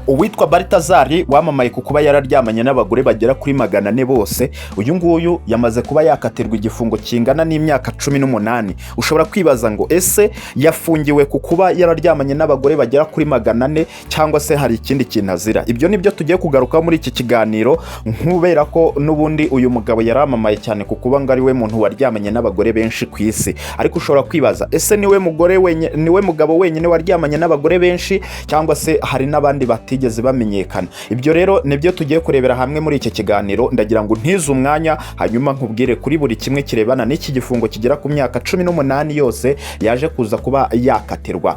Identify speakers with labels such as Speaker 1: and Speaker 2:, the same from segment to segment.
Speaker 1: Uwitwa Baritazari wamamaye ku kuba yararyamanye n'abagore bagera kuri 400 bose, uyu nguyu yamaze kuba yakatirwa igifungo kingana n'imyaka 18. Ushobora kwibaza ngo ese yafungiwe ku kuba yararyamanye n'abagore bagera kuri 400 cyangwa se hari ikindi kintu azira? Ibyo ni byo tugiye kugarukaho muri iki kiganiro, nkubera ko n'ubundi uyu mugabo yaramamaye cyane ku kuba ngo ari we muntu waryamanye n'abagore benshi ku isi. Ariko ushobora kwibaza, ese niwe mugore wenyine, niwe mugabo wenyine waryamanye n'abagore benshi, cyangwa se hari n'abandi batigeze bamenyekana? Ibyo rero nibyo tugiye kurebera hamwe muri iki kiganiro. Ndagira ngo ntize umwanya, hanyuma nkubwire kuri buri kimwe kirebana n'iki gifungo kigera ku myaka 18 yose yaje kuza kuba yakatirwa.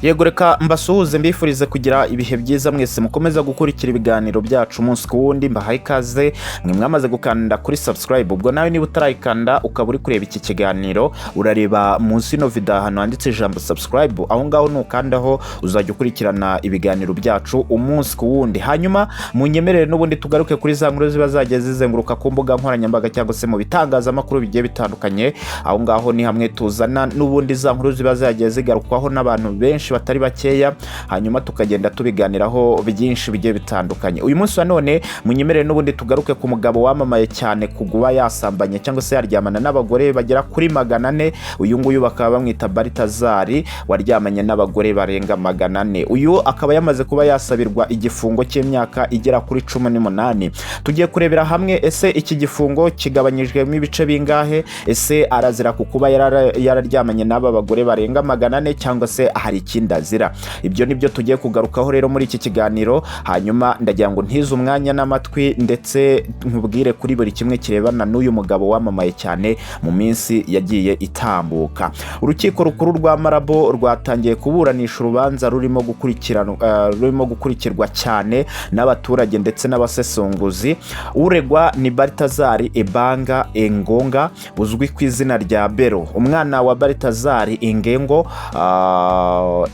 Speaker 1: Yego, reka mbasuhuze, mbifurize kugira ibihe byiza mwese mukomeza gukurikira ibiganiro byacu umunsi ku wundi. Mbahaye ikaze mwe mwamaze gukanda kuri subscribe. Ubwo nawe niba utarayikanda ukaba uri kureba iki kiganiro, urareba munsi ino video ahantu handitse ijambo "subscribe". Aho ngaho nukandaho uzajya ukurikirana ibiganiro byacu umunsi ku wundi. Hanyuma munyemerere n'ubundi tugaruke kuri za nkuru ziba zagiye zizenguruka ku mbuga nkoranyambaga cyangwa se mu bitangazamakuru bigiye bitandukanye. Aho ngaho ni hamwe tuzana n'ubundi za nkuru ziba zagiye zigarukwaho n'abantu benshi batari bakeya, hanyuma tukagenda tubiganiraho byinshi bigiye bitandukanye. Uyu munsi wa none munyemerere n'ubundi tugaruke ku mugabo wamamaye cyane ku kuba yasambanye cyangwa se yaryamana n'abagore bagera kuri 400. Uyu nguyu bakaba bamwita Baritazari, waryamanye n'abagore barenga 400. Uyu akaba yamaze kuba yasabirwa igifungo cy'imyaka igera kuri 18. Tugiye kurebera hamwe, ese iki gifungo kigabanyijwemo ibice bingahe? Ese arazira ku kuba yararyamanye n'aba bagore barenga 400, cyangwa se hari ikindi azira? Ibyo nibyo tugiye kugarukaho rero muri iki kiganiro. Hanyuma ndagira ngo ntize umwanya n'amatwi, ndetse nkubwire kuri buri kimwe kirebana n'uyu mugabo wamamaye cyane mu minsi yagiye itambuka. Urukiko rukuru rwa Malabo rwatangiye kuburanisha urubanza rurimo gukurikirwa cyane n'abaturage ndetse n'abasesenguzi. Uregwa ni Baritazari Ebanga Engonga, uzwi ku izina rya Bero, umwana wa Baritazari Engengo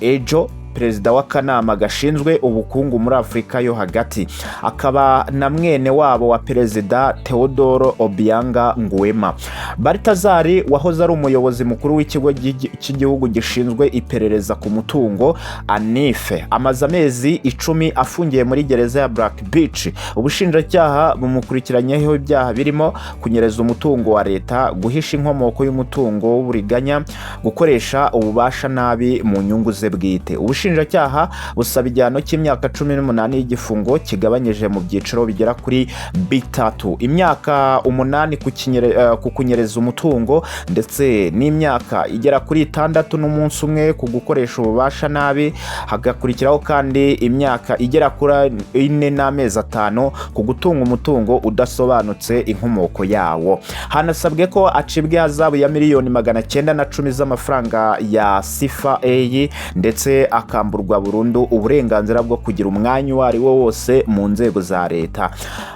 Speaker 1: Ejo, perezida w'akanama gashinzwe ubukungu muri Afurika yo Hagati, akaba na mwene wabo wa Perezida Teodoro Obianga Nguema. Baritazari wahoze ari umuyobozi mukuru w'ikigo cy'igihugu gishinzwe iperereza ku mutungo, ANIF, amaze amezi 10 afungiye muri gereza ya Black Beach. Ubushinjacyaha bumukurikiranyeho ibyaha birimo kunyereza umutungo wa leta, guhisha inkomoko y'umutungo w'uburiganya, gukoresha ububasha nabi mu nyungu ze bwite. Ubushinjacyaha busaba igihano cy'imyaka 18 y'igifungo kigabanyije mu byiciro bigera kuri bitatu: imyaka 8 ku kunyereza umutungo, ndetse n'imyaka igera kuri 6 n'umunsi umwe ku gukoresha ububasha nabi, hagakurikiraho kandi imyaka igera kuri 4 n'amezi 5 ku gutunga umutungo udasobanutse inkomoko yawo. Hanasabwe ko acibwa ihazabu ya miliyoni 910 z'amafaranga ya CFA, ndetse akamburwa burundu uburenganzira bwo kugira umwanya uwo ari wo wose mu nzego za leta.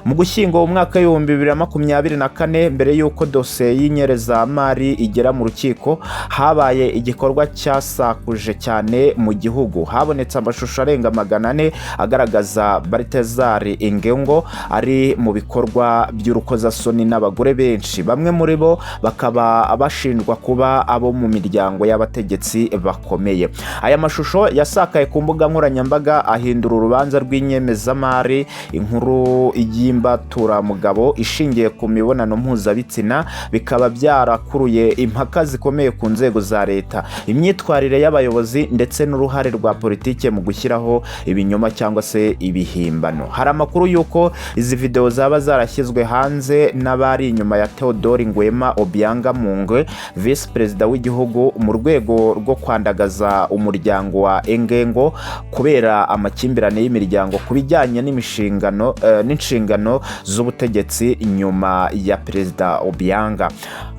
Speaker 1: Mu Gushyingo mu mwaka w'2024, mbere y'uko dosiye y'inyerezamari igera mu rukiko, habaye igikorwa cyasakuje cyane mu gihugu. Habonetse amashusho arenga 400 agaragaza Baritezari Engengo ari mu bikorwa by'urukozasoni n'abagore benshi, bamwe muri bo bakaba bashinjwa kuba abo mu miryango y'abategetsi bakomeye. Aya mashusho yasakaye ku mbuga nkoranyambaga, ahindura urubanza rw'inyemezamari inkuru y'imbaturamugabo ishingiye ku mibonano mpuzabitsina, bikaba byarakuruye impaka zikomeye ku nzego za leta, imyitwarire y'abayobozi ndetse n'uruhare rwa politike mu gushyiraho ibinyoma cyangwa se ibihimbano. Hari amakuru y'uko izi videwo zaba zarashyizwe hanze n'abari inyuma ya Theodore Nguema Obianga Mungwe, visi perezida w'igihugu, mu rwego rwo kwandagaza umuryango wa Engengo kubera amakimbirane y'imiryango ku bijyanye n'inshingano z'ubutegetsi nyuma ya Perezida Obianga.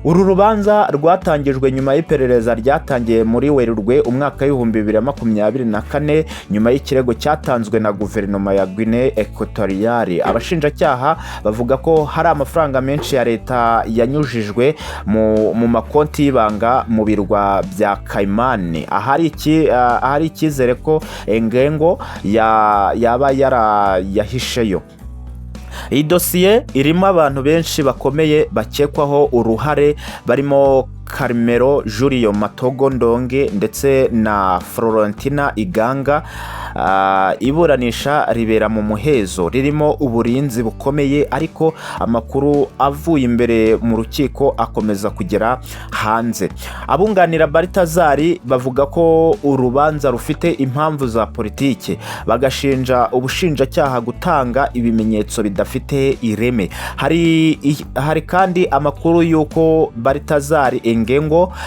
Speaker 1: Uru rubanza rwatangijwe nyuma y'iperereza ryatangiye muri Werurwe umwaka w'2024, nyuma y'ikirego cyatanzwe na guverinoma ya Guinée Equatoriale. Abashinjacyaha bavuga ko hari amafaranga menshi ya leta yanyujijwe mu makonti y'ibanga mu birwa bya Cayman, ahari icyizere ko Engengo yaba yarayahisheyo. Iyi dosiye irimo abantu benshi bakomeye bakekwaho uruhare, barimo Carmelo Julio Matogo Ndonge ndetse na Florentina Iganga. Iburanisha ribera mu muhezo, ririmo uburinzi bukomeye, ariko amakuru avuye imbere mu rukiko akomeza kugera hanze. Abunganira Baltazar bavuga ko urubanza rufite impamvu za politiki, bagashinja ubushinjacyaha gutanga ibimenyetso bidafite ireme. Hari kandi amakuru y'uko Baltazar Engonga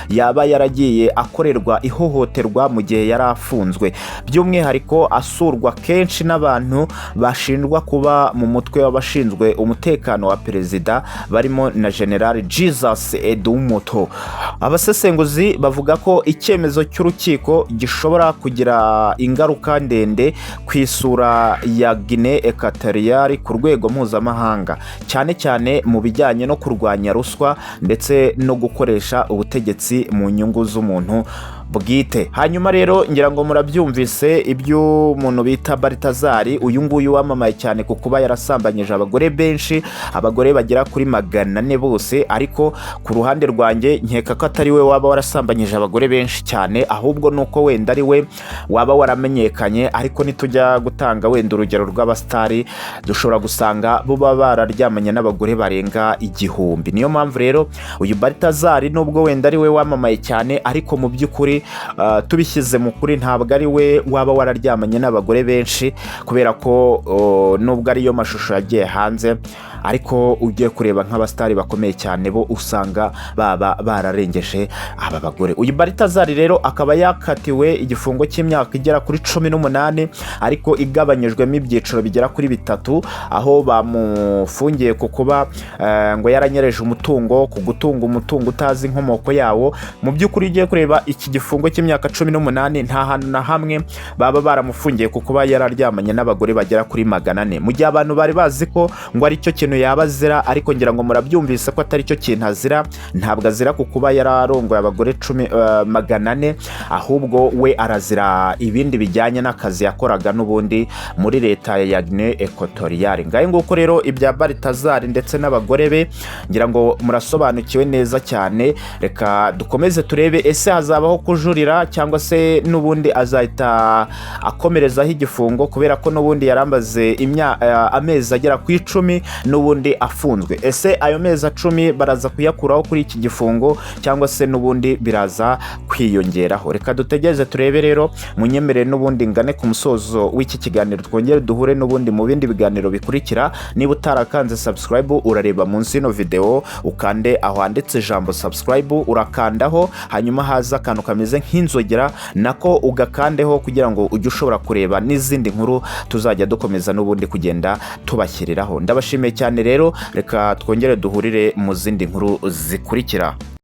Speaker 1: yaba yaragiye akorerwa ihohoterwa mu gihe yari afunzwe, by'umwihariko asurwa kenshi n'abantu bashinjwa kuba mu mutwe w'abashinzwe umutekano wa perezida, barimo na General Jesus Edoumiouto. Abasesenguzi bavuga ko icyemezo cy'urukiko gishobora kugira ingaruka ndende ku isura ya Guinée Équatoriale ku rwego mpuzamahanga, cyane cyane mu bijyanye no kurwanya ruswa ndetse no gukoresha ubutegetsi mu nyungu z'umuntu bwite. Hanyuma rero ngira ngo murabyumvise iby'umuntu bita Baltazar, uyu nguyu wamamaye cyane ku kuba yarasambanyije abagore benshi, abagore bagera kuri 400 bose. Ariko ku ruhande rwanjye nkeka ko atari we waba warasambanyije abagore benshi cyane, ahubwo ni uko wenda ari we waba waramenyekanye. Ariko nitujya gutanga wenda urugero rw'abasitari, dushobora gusanga bo baba bararyamanye n'abagore barenga 1000. Niyo mpamvu rero uyu Baltazar, nubwo wenda ari we wamamaye cyane, ariko mu by'ukuri tubishyize mu kuri, ntabwo ari we waba wararyamanye n'abagore benshi, kubera ko nubwo ariyo mashusho yagiye hanze, ariko ugiye kureba nk'abasitari bakomeye cyane, bo usanga baba bararengeje aba bagore. Uyu Baltazar rero akaba yakatiwe igifungo cy'imyaka igera kuri 18, ariko igabanyijwemo ibyiciro bigera kuri bitatu, aho bamufungiye ku kuba ngo yaranyereje umutungo, ku gutunga umutungo utazi inkomoko yawo. Mu by'ukuri ugiye kureba iki gifungo cy'imyaka 18, nta hantu na hamwe baba baramufungiye ku kuba yararyamanye n'abagore bagera kuri 400, mu gihe abantu bari bazi ko ngo ari cyo kintu yaba azira. Ariko ngira ngo murabyumvise ko atari cyo kintu azira. Ntabwo azira ku kuba yararongoye abagore 400, ahubwo we arazira ibindi bijyanye n'akazi yakoraga n'ubundi muri leta ya Guinée Équatoriale. Ngahe nguko rero ibya Baltazar ndetse n'abagore be, ngira ngo murasobanukiwe neza cyane. Reka dukomeze turebe ese hazabaho kujurira cyangwa se n'ubundi azahita akomerezaho igifungo, kubera ko n'ubundi yarambaze amezi agera ku 10 n'ubundi afunzwe. Ese ayo mezi 10 baraza kuyakuraho kuri iki gifungo cyangwa se n'ubundi biraza kwiyongeraho? Reka dutegereze turebe. Rero munyemerere n'ubundi ngane ku musozo w'iki kiganiro, twongere duhure n'ubundi mu bindi biganiro bikurikira. Niba utarakanze subscribe, urareba munsi y'ino video ukande aho handitse ijambo "subscribe", urakandaho, hanyuma haza akantu kameze nk'inzogera, nako ugakandeho kugira ngo ujye ushobora kureba n'izindi nkuru tuzajya dukomeza n'ubundi kugenda tubashyiriraho. Ndabashimiye cyane rero, reka twongere duhurire mu zindi nkuru zikurikira.